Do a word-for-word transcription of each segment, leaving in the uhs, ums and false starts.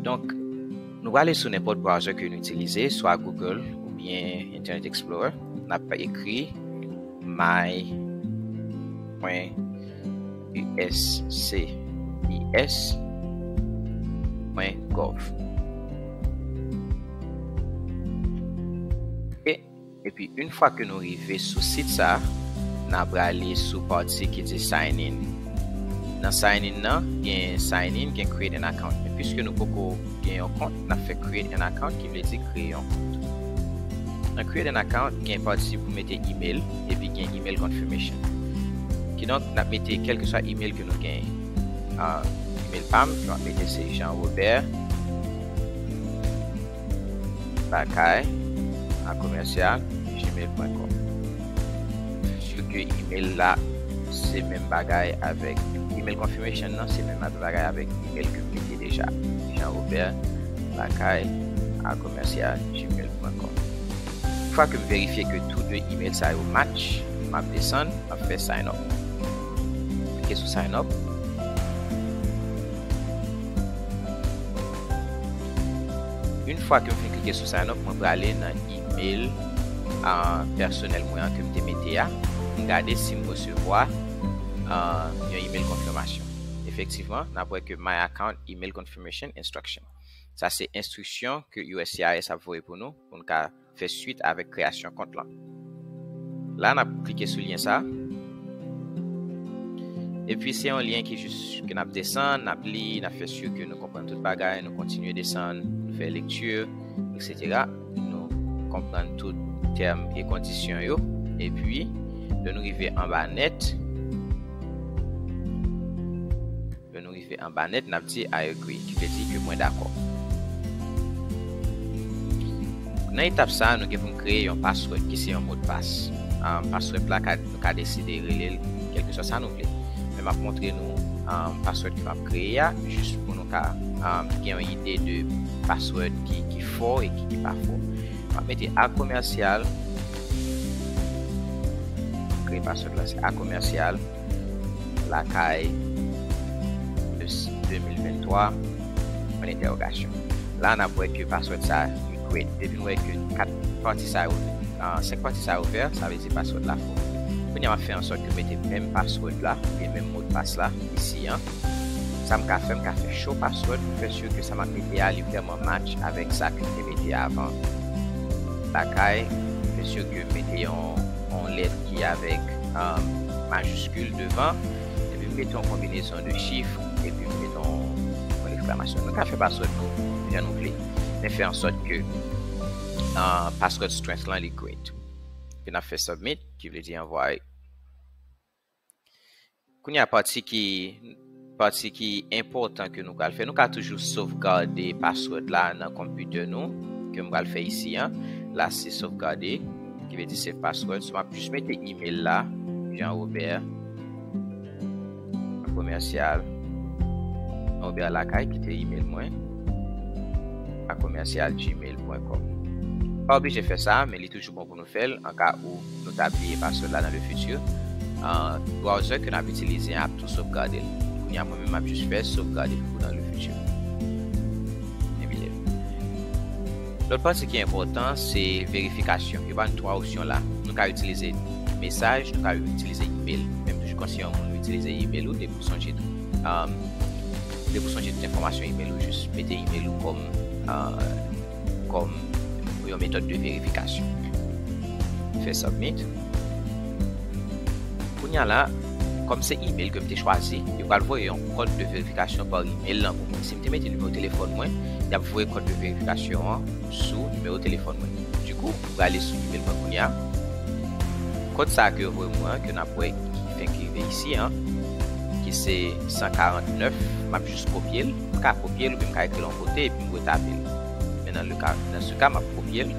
Donk, nou prale sou nenpòt browser ke nou itilize, swa Google oubyen Internet Explorer. N ap ekri my pwen uscis pwen gov. Epi, yon fwa ke nou rive sou sit sa, n a prale sou pati ki di sign in. Nan sign in nan, gen sign in, gen create an account. Men piske nou poko gen yon kont, n ap fè create an account, ki vle di kreye yon kont. Nan create an account, gen pati pou mete email, epi gen email confirmation. Kidonk, n ap mete kèlkeswa email ke nou genyen. Ah, email pa m, ke m ap mete se Jean Robert Lakay a commercial gmail point com. Fè sure ke email la se menm bagay avèk email confirmation nan, se menm bagay avèk email ke m mete deja. Jean Robert Lakay a commercial gmail point com. Yon fwa ke m verifye ke tou de email sa yo match, m ap desann, m ap fè sign up. Klike sou sign up. Yon fwa ke m fin klike sou sign up, mwen prale nan email, ah, pèsonèl mwen an ke m te mete a, pou m gade si m resevwa, ah, yon email konfimasyon. Efektivman, n ap wè ke my account email confirmation instruction. Sa se enstriksyon ke U S C I S ap voye pou nou, pou n ka fè swit avèk kreyasyon kont lan. La, n ap klike sou lyen sa. Epi, se yon lyen ki jis ke n ap desann, n ap li, n ap fè sure ke nou konprann tout bagay, nou kontinye desann, nou fè lekti, etsetera. Nou konprann tout tèm e kondisyon yo. Epi, lè nou rive anba nèt, Lè nou rive anba nèt, n ap di I agree, ki vle di ke mwen dakò. Nan etap sa, nou gen pou n kreye yon password, ki se yon modpas. Ah, password la, ka, nou ka deside rele l kèlkeswa sa nou vle. Men m ap montre nou, ah, password ke m ap kreye a, jis pou nou ka, ah, gen yon ide de password ki, ki fò e ki, ki pa fò. M ap mete a commercial. Kreye password la, se a commercial. Lakay de, de mil venntwa, pwen entèwogasyon. La, n ap wè ke password sa li create. Depi n wè ke kat pati sa yo, ah, senk pati sa yo ouvè, sa vle di password la fò. Kounye a, m ap fè an sòt ke m mete menm password la, oubyen menm modpas la, isi an. Sa m ka fè, m ka fè show password pou fè sure ke sa m ap mete a, li vrèman match avèk sa ke m te mete avan. Lakay, fè sure ke m mete yon, yon lèt ki avèk, um, majiskil devan, epi m mete yon konbinezon de chif, epi m mete yon, yon eksklamasyon. Nou ka fè password nou jan nou vle, men fè an sòt ke, uh, password strength lan li great. Epi n ap fè submit, ki vle di anvwaye. Kounye a, pati ki, pati ki enpòtan ke nou pral fè, nou ka toujou sovgade password la nan konpitè nou, ke m pral fè isi an. La, se sovgade, ki vle di save password. So, m ap jis mete email la, Jean Robert, commercial, Robert Lakay, ki te email mwen, a commercial gmail point com. Pa oblije fè sa, men li toujou bon pou nou fè l, an ka ou nou ta bliye password la nan le futur. Ah, browser ke n ap itilize an ap tou sovgade l. Kounye a, mwen menm, m ap jis fè sovgade l pou nan le futur. Epi, lòt pati ki enpòtan, se verifikasyon. Yo ba n twa opsyon la. Nou ka itilize mesaj, nou ka itilize email. Men m toujou konseye yon moun itilize email ou depi w sonje, um, depi w sonje tout enfòmasyon email ou, jis mete email ou kòm, uh, kòm yon metòd de verifikasyon. Fè submit. Kounye a la, kòm se email ke m te chwazi, yo pral voye yon kòd de verifikasyon pa email lan pou mwen. Si m te mete nimewo telefòn mwen, y ap voye kòd de verifikasyon an sou nimewo telefòn mwen. Dikou, m prale sou email mwen kounye a. Kòd sa a ke yo voye mwen an, ke n ap wè ki fenk rive isi an, ki se san karant nèf, m ap jis kopye l. M ka kopye l oubyen m ka ekri l yon kote epi m retape l. Men nan le ka, nan se ka, m ap kopye l.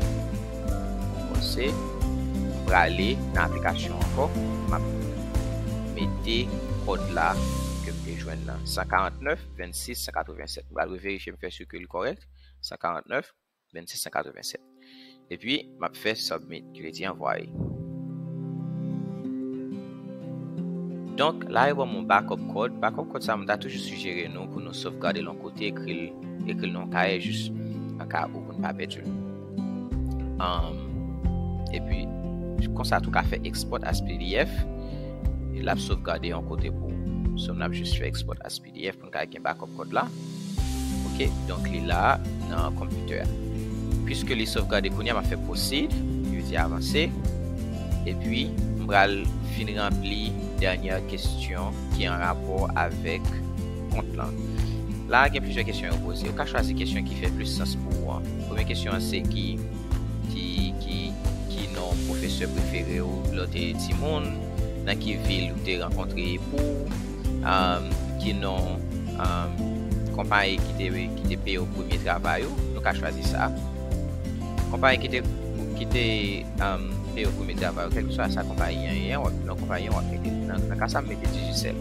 Bon, se, m prale nan aplikasyon ankò. M ap mete kòd la ke m te jwenn nan. San karant nèf, vennsis, san katrevennsèt. M pral reverifye, m fè sure ke li kòrèk. San karant nèf, vennsis, san katrevennsèt. Epi, m ap fè submit, ki vle di anvwaye. Donk, la, yo ban m yon backup code. Backup code sa, m ta toujou sijere nou pou nou sovgade l yon kote, ekri l ekri l nan yon kayè jis an ka ou pou n pa pèdi l. Um, epi, konsa tou ka fè export as P D F. E l ap sovgade yon kote pou ou. So, n ap jis fè export as P D F pou n ka gen backup kòd la. Ok, donk li la nan konpitè a. Piske li sovgade kounye a, m ap fè proceed, ki vle di avanse. Epi, m pral fin ranpli dènyè kesyon ki an rapò avèk kont lan. La, gen plizyè kesyon yo poze. Ou ka chwazi kesyon ki fè plis sans pou ou an. Premye kesyon an se ki, ki, ki, ki non pwofesè prefere ou lè w te timoun, nan ki vil ou te rankontre epou w, um, ki non, um, konpayi ki te, ki te peye w premye travay ou, nou ka chwazi sa. Konpayi ki te, ki te, um, peye w premye travay ou, kèlkeswa sa konpayi an ye, w ap, non konpayi an, w ap mete, nan, nan ka sa, m mete Digicel.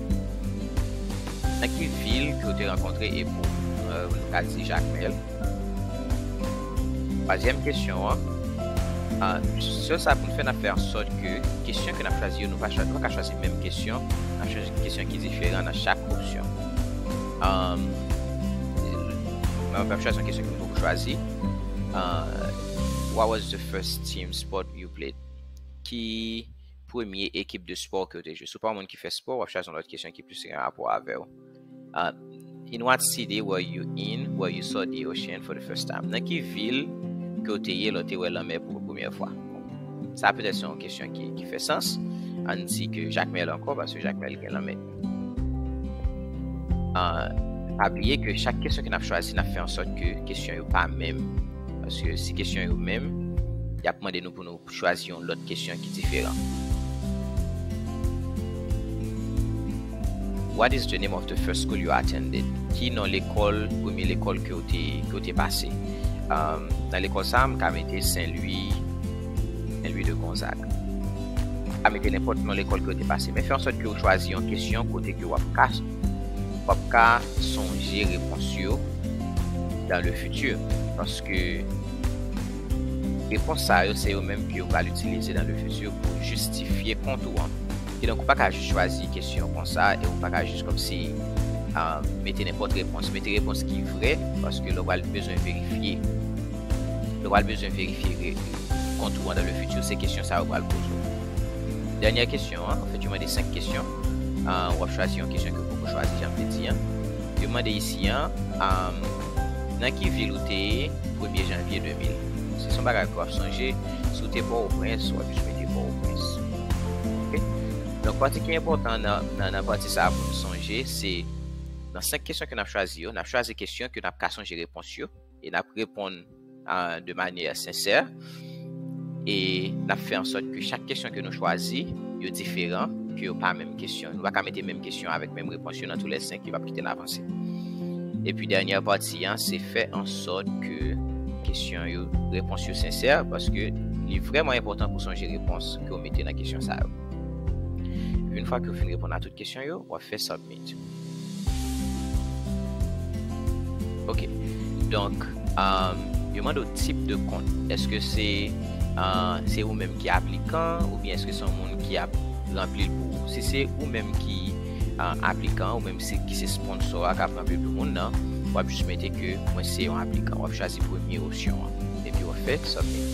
Nan ki vil ke w te rankontre epou w? Euh, nou ka di Jakmèl. Twazyèm kesyon an, ah, sèl sa pou n fè, n ap fè ansòt ke kesyon ke n ap chwazi yo, nou pa chwa-, nou pa ka chwazi menm kesyon, n ap chwazi kesyon ki diferan nan chak opsyon. Um, mwen, m ap chwazi yon kesyon ke m poko chwazi. Uh, what was the first team sport you played? Ki premye ekip de spò ke w te jwe? Si w pa yon moun ki fè spò, w ap chwazi yon lòt kesyon ki plis gen rapò avè w. Uh, in what city were you in where you saw the ocean for the first time? Nan ki vil ke w te ye lè w te wè lanmè pou premyè fwa? Sa petèt se yon kesyon ki, ki fè sans. Ann di ke Jakmèl ankò, paske Jakmèl gen lanmè. Uh, pa bliye ke chak kesyon ke n ap chwazi, n ap fè ansòt ke kesyon yo pa menm. Paske si kesyon yo menm, y ap mande nou pou nou chwazi yon lòt kesyon ki diferan. What is the name of the first school you attended? Ki non lekòl, premye lekòl ke w te, ke w te pase? Um, nan lekòl sa, m ka mete Saint Louis, Saint Louis de Gonzague. M ka mete nenpòt non lekòl ke w te pase. Men fè ansòt ke w chwazi yon kesyon kote ke w ap ka, w ap ka sonje repons yo dans le futur. Paske repons sa yo, se yo menm ke w pral itilize dans le futur pou jistifye kont ou an. Kidonk, ou pa ka jis chwazi kesyon konsa e ou pa ka jis kòmsi, ah, mete nenpòt repons. Mete repons ki vrè, paske lè w pral bezwen verifye, lè w pral bezwen verifye re-, kont ou an dans le futur, se kesyon sa yo pral poze w. Dènyè kesyon an, anfèt, yo mande senk kesyon. Ah, w ap chwazi yon kesyon ke w poko chwazi, jan m te di an. Yo mande isi an, ah, nan ki vil ou te ye premye janvye de mil? Si se yon bagay ke w ap sonje, si w te Pòtoprens, w ap jis mete Pòtoprens. Ok? Donk, pati ki enpòtan nan, nan, nan pati sa a pou nou sonje, se nan senk kesyon ke n ap chwazi yo, n ap chwazi kesyon ke n ap ka sonje repons yo, e n ap reponn, ah, de manyè sensè, e n ap fè ansòt ke chak kesyon ke nou chwazi, yo diferan, ke yo pa menm kesyon. Nou pa ka mete menm kesyon avèk menm repons yo nan tou lè senk, yo p ap kite n avanse. Epi dènyè pati an, se fè ansòt ke kesyon yo, repons yo sensè, paske li vrèman enpòtan pou sonje repons ke w mete nan kesyon sa yo. Epi yon fwa ke w fin reponn a tout kesyon yo, w ap fè submit. Ok. Donk, um, yo mande w tip de kont. Èske se, uh, se ou menm ki aplikan oubyen èske se yon moun ki ap ranpli l pou ou? Si se ou menm ki, uh, aplikan, ou menm se, ki se sponsor a k ap ranpli l pou moun nan, w ap jis mete ke mwen se yon aplikan. W ap chwazi premye opsyon an. Epi w ap fè submit.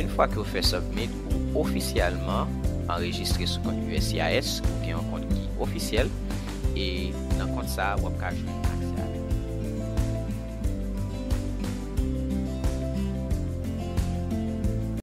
Yon fwa ke w fè submit, ou ofisyèlman anrejistre sou kont U S C I S, ou gen yon kont ki ofisyèl, e nan kont sa a, w ap ka jwenn aksè a